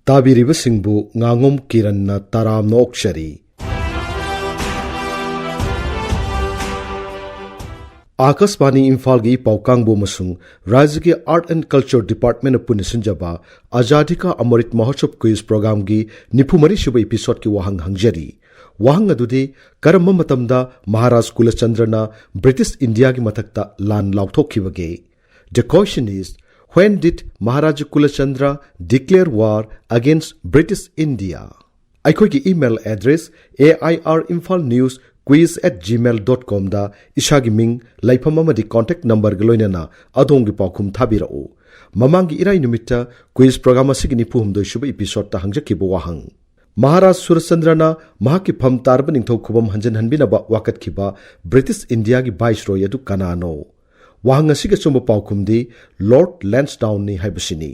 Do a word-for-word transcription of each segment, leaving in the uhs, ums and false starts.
ꯇꯥꯕꯤꯔꯤꯕꯁꯤꯡꯕꯨ ꯉꯥꯉꯣꯝ ꯀꯤꯔꯟꯅ ꯇꯔꯥꯝꯅ ꯑꯣꯛꯆꯔꯤ꯫ ꯑꯥꯀꯥꯁꯕꯥꯅꯤ ꯏꯝꯐꯥꯜꯒꯤ ꯄꯥꯎ ꯀꯥꯡꯕꯨ ꯑꯃꯁꯨꯡ ꯔꯥꯖ꯭ꯌꯒꯤ Art and Culture Department ꯅ ꯄꯨꯟꯅ ꯁꯤꯟꯖꯕ ꯑꯖꯥꯗꯤ ꯀꯥ ꯑꯃꯔꯤꯠ ꯃꯍꯣꯠꯁꯕ quiz programꯒꯤ ꯅꯤꯐꯨ ꯃꯔꯤ ꯁꯨꯕ episodeꯀꯤ ꯋꯥꯍꯪ ꯍꯪꯖꯔꯤ꯫ ꯋꯥꯍꯪ ꯑꯗꯨꯗꯤ, ꯀꯔꯝꯕ ꯃꯇꯝꯗ ꯃꯍꯥꯔꯥꯖ ꯀꯨꯂꯆꯟꯗ꯭ꯔꯅ ꯕ꯭ꯔꯤꯇꯤꯁ ꯏꯟꯗꯤꯌꯥꯒꯤ ꯃꯊꯛꯇ ꯂꯥꯟ ꯂꯥꯎꯊꯣꯛꯈꯤꯕꯒꯦ? The question is, when did Maharaja Kulachandra declare war against British India? ꯑꯩꯈꯣꯏꯒꯤ email address A I R Imphal News Quiz at gmail dot com ꯗ ꯏꯁꯥꯒꯤ ꯃꯤꯡ, ꯂꯩꯐꯝ ꯑꯃꯗꯤ contact numberꯒ ꯂꯣꯏꯅꯅ ꯑꯗꯣꯝꯒꯤ ꯄꯥꯎꯈꯨꯝ ꯊꯥꯕꯤꯔꯛꯎ꯫ ꯃꯃꯥꯡꯒꯤ ꯏꯔꯥꯏ ꯅꯨꯃꯤꯠꯇ quiz program ꯑꯁꯤꯒꯤ ꯅꯤꯐꯨ ꯍꯨꯝꯗꯣꯏ ꯁꯨꯕ episodeꯇ ꯍꯪꯖꯈꯤꯕ ꯋꯥꯍꯪ, ꯃꯍꯥꯔꯥꯖ ꯁꯨꯔꯆꯟꯗ꯭ꯔꯅ ꯃꯍꯥꯛꯀꯤ ꯐꯝ ꯇꯥꯔꯕ ꯅꯤꯡꯊꯧ ꯈꯨꯕꯝ ꯍꯟꯖꯤꯟꯍꯟꯕꯤꯅꯕ ꯋꯥꯀꯠꯈꯤꯕ ꯕ꯭ꯔꯤꯇꯤꯁ ꯏꯟꯗꯤꯌꯥꯒꯤ viceroy ꯑꯗꯨ ꯀꯅꯥꯅꯣ? ꯋꯥꯍꯪ ꯑꯁꯤꯒꯤ ꯑꯆꯨꯝꯕ ꯄꯥꯎꯈꯨꯝꯗꯤ Lord Lansdowneꯅꯤ ꯍꯥꯏꯕꯁꯤꯅꯤ꯫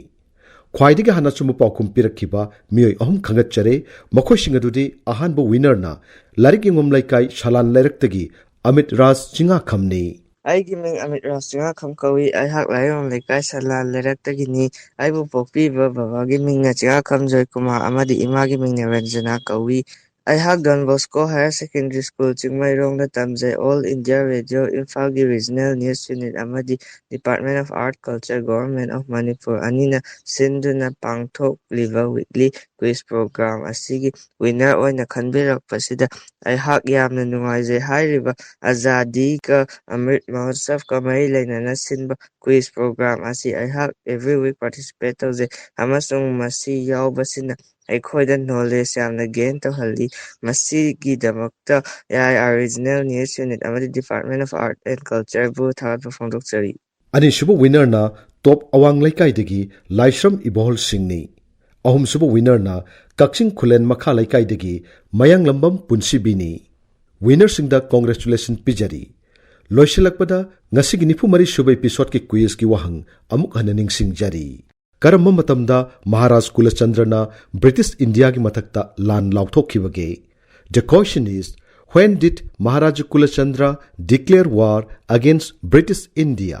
ꯈ꯭ꯋꯥꯏꯗꯒꯤ ꯍꯥꯟꯅ ꯑꯆꯨꯝꯕ ꯄꯥꯎꯈꯨꯝ ꯄꯤꯔꯛꯈꯤꯕ ꯃꯤꯑꯣꯏ ꯑꯍꯨꯝ ꯈꯪꯒꯠꯆꯔꯦ꯫ ꯃꯈꯣꯏꯁꯤꯡ ꯑꯗꯨꯗꯤ, ꯑꯍꯥꯟꯕ winnerꯅ ꯂꯥꯏꯔꯤꯛ ꯌꯦꯡꯐꯝ ꯂꯩꯀꯥꯏ ꯁꯂꯥꯟ ꯂꯩꯔꯛꯇꯒꯤ ꯑꯃꯤꯠ ꯔꯥꯖ ꯆꯤꯡꯉꯥꯈꯝꯅꯤ꯫ ꯑꯩꯒꯤ ꯃꯤꯡ ꯑꯃꯤꯠ ꯔꯥꯖ ꯆꯤꯡꯉꯥꯈꯝ ꯀꯧꯏ꯫ ꯑꯩꯍꯥꯛ ꯂꯥꯏꯔꯤꯛ ꯌꯦꯡꯐꯝ ꯂꯩꯀꯥꯏ ꯁꯂꯥꯟ ꯂꯩꯔꯛꯇꯒꯤꯅꯤ꯫ ꯑꯩꯕꯨ ꯄꯣꯛꯄꯤꯕ ꯕꯕꯥꯒꯤ ꯃꯤꯡꯅ ꯆꯤꯡꯉꯥꯈꯝ ꯖꯣꯏꯀꯨꯃꯥꯔ ꯑꯃꯗꯤ ꯏꯃꯥꯒꯤ ꯃꯤꯡꯅ ꯔꯟꯖꯅꯥ ꯀꯧꯏ꯫ ꯑꯩꯍꯥꯛ Don Bosco Higher Secondary School ꯆꯤꯡꯃꯩꯔꯣꯡꯗ ꯇꯝꯖꯩ꯫ All India Radio ꯏꯝꯐꯥꯜꯒꯤ Regional News Unit ꯑꯃꯗꯤ Department of Art Culture, Government of Manipur ꯑꯅꯤꯅ ꯁꯤꯟꯗꯨꯅ ꯄꯥꯡꯊꯣꯛꯂꯤꯕ weekly quiz program ꯑꯁꯤꯒꯤ winner ꯑꯣꯏꯅ ꯈꯟꯕꯤꯔꯛꯄꯁꯤꯗ ꯑꯩꯍꯥꯛ ꯌꯥꯝꯅ ꯅꯨꯡꯉꯥꯏꯖꯩ꯫ ꯍꯥꯏꯔꯤꯕ ꯑꯖꯥꯗꯤ ꯀ ꯑꯃ꯭ꯔꯤꯠ ꯃꯍꯣꯠꯁꯕꯀ ꯃꯔꯤ ꯂꯩꯅꯅ ꯁꯤꯟꯕ quiz program ꯑꯁꯤ ꯑꯩꯍꯥꯛ every week participate ꯇꯧꯖꯩ, ꯑꯃꯁꯨꯡ ꯃꯁꯤ ꯌꯥꯎꯕꯁꯤꯅ ꯑꯩꯈꯣꯏꯗ knowledge ꯌꯥꯝꯅ gain ꯇꯧꯍꯜꯂꯤ꯫ ꯃꯁꯤꯒꯤꯗꯃꯛꯇ A I R Regional News Unit ꯑꯃꯗꯤ Department of Art and Culture ꯕꯨ ꯊꯥꯒꯠꯄ ꯐꯣꯡꯗꯣꯛꯆꯔꯤ꯫ ꯑꯅꯤꯁꯨꯕ winnerꯅ ꯇꯣꯞ ꯑꯋꯥꯡ ꯂꯩꯀꯥꯏꯗꯒꯤ ꯂꯥꯏꯁ꯭ꯔꯝ ꯏꯕꯣꯍꯜ ꯁꯤꯡꯅꯤ꯫ ꯑꯍꯨꯝꯁꯨꯕ winnerꯅ ꯀꯛꯆꯤꯡ ꯈꯨꯂꯦꯟ ꯃꯈꯥ ꯂꯩꯀꯥꯏꯗꯒꯤ ꯃꯌꯥꯡꯂꯝꯕꯝ ꯄꯨꯟꯁꯤꯕꯤꯅꯤ꯫ Winnerꯁꯤꯡꯗ congratulation ꯄꯤꯖꯔꯤ꯫ ꯂꯣꯏꯁꯤꯜꯂꯛꯄꯗ, ꯉꯁꯤꯒꯤ ꯅꯤꯐꯨ ꯃꯔꯤ ꯁꯨꯕ episodeꯀꯤ quizꯀꯤ ꯋꯥꯍꯪ ꯑꯃꯨꯛ ꯍꯟꯅ ꯅꯤꯡꯁꯤꯡꯖꯔꯤ꯫ ꯀꯔꯝꯕ ꯃꯇꯝꯗ ꯃꯍꯥꯔꯥꯖ ꯀꯨꯂꯆꯟꯗ꯭ꯔꯅ ꯕ꯭ꯔꯤꯇꯤꯁ ꯏꯟꯗꯤꯌꯥꯒꯤ ꯃꯊꯛꯇ ꯂꯥꯟ ꯂꯥꯎꯊꯣꯛꯈꯤꯕꯒꯦ? The question is, when did Maharaja Kulachandra declare war against British India?